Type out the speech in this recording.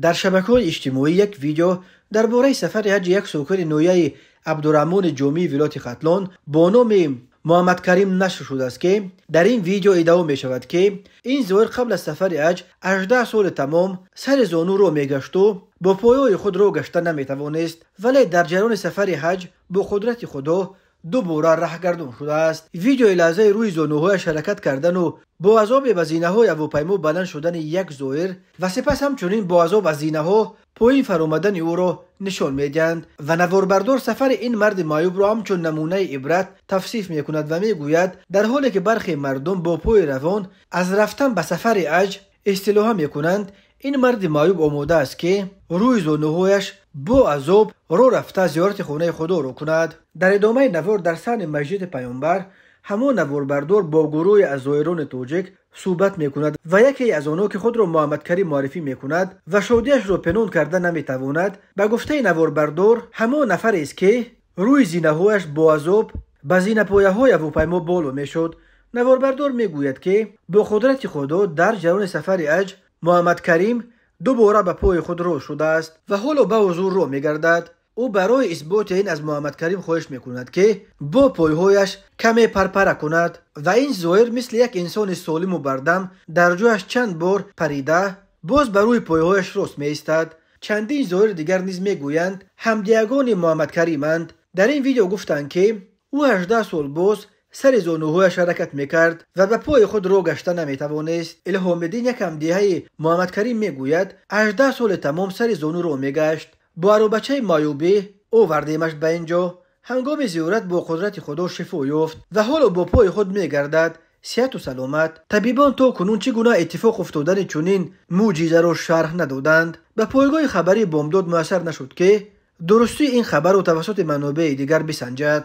Дар шабакаҳои иҷтимоӣ як видео дар бораи сафари ҳаҷи як сокини ноҳияи Абдураҳмони Ҷомии вилояти Хатлон бо номи Муҳаммадкарим нашр шудааст, ки дар ин видео иддао мешавад, ки ин зоир қабл аз сафари ҳаҷ 18 соли тамом сари зону роҳ мегашту бо пойҳои худ роҳ гашта наметавонист, вале дар ҷараёни сафари ҳаҷ бо қудрати Худо дубора раҳгардон шудааст. Видеои лаҳзаи рӯи зонуҳояш ҳаракат кардану бо азобе ба зинаҳои ҳавопаймо баланд шудани як зоир ва сипас ҳамчунин бо азоб аз зинаҳо поин фаромадани ӯро нишон медиҳанд ва наворбардор сафари ин марди маъюбро ҳамчун намунаи ибрат тавсиф мекунад ва мегӯяд, дар ҳоле ки бархе мардум бо пои равон аз рафтан ба сафари ҳаҷ истилоҳа мекунанд, ин марди маъюб омода аст, ки рӯи зонуҳояш бо азоб роҳ рафта зиёрати хонаи Худоро кунад. Дар идомаи навор дар саҳни масҷиди Паёмбар ҳамон наворбардор бо гурӯҳе аз зоирони тоҷик суҳбат мекунад ва яке аз онҳо, ки худро Муҳаммадкарим муаррифӣ мекунад ва шодиашро пинҳон карда наметавонад, ба гуфтаи наворбардор ҳамон нафарест, ки рӯи зинаҳояш бо азоб ба зинапояҳои ҳавопаймо боло мешуд. Наворбардор мегӯяд, ки бо қудрати Худо дар ҷараёни сафари ҳаҷ Муҳаммадкарим дубора ба пои худ рост шудааст ва ҳоло ба ҳузур роҳ мегардад. Ӯ барои исботи ин аз Муҳаммадкарим хоҳиш мекунад, ки бо пойҳояш каме парпара кунад ва ин зоир мисли як инсони солиму бардам дар ҷояш чанд бор парида боз ба рӯи пойҳояш рост меистад. Чандин зоири дигар низ мегӯянд ҳамдиягони Муҳаммадкариманд. Дар ин видео гуфтанд, ки ӯ 18 сол боз сари зонуҳояш ҳаракат мекард ва ба пои худ роҳ гашта наметавонист. Илҳомиддин, як ҳамдиҳаи Муҳаммадкарим, мегӯяд, 18 соли тамом сари зону роҳ мегашт. Бо аробачаи маъюбӣ овардемаш ба ин ҷо. Ҳангоми зиёрат бо қудрати Худо шифо ёфт ва ҳоло бо пои худ мегардад, сиҳату саломат. Табибон то кунун чӣ гуна иттифоқ уфтодани чунин мӯъҷизаро шарҳ надоданд. Ба пойгоҳи хабарии Бомдод муяссар нашуд, ки дурустии ин хабарро тавассути манобеи дигар бисанҷад.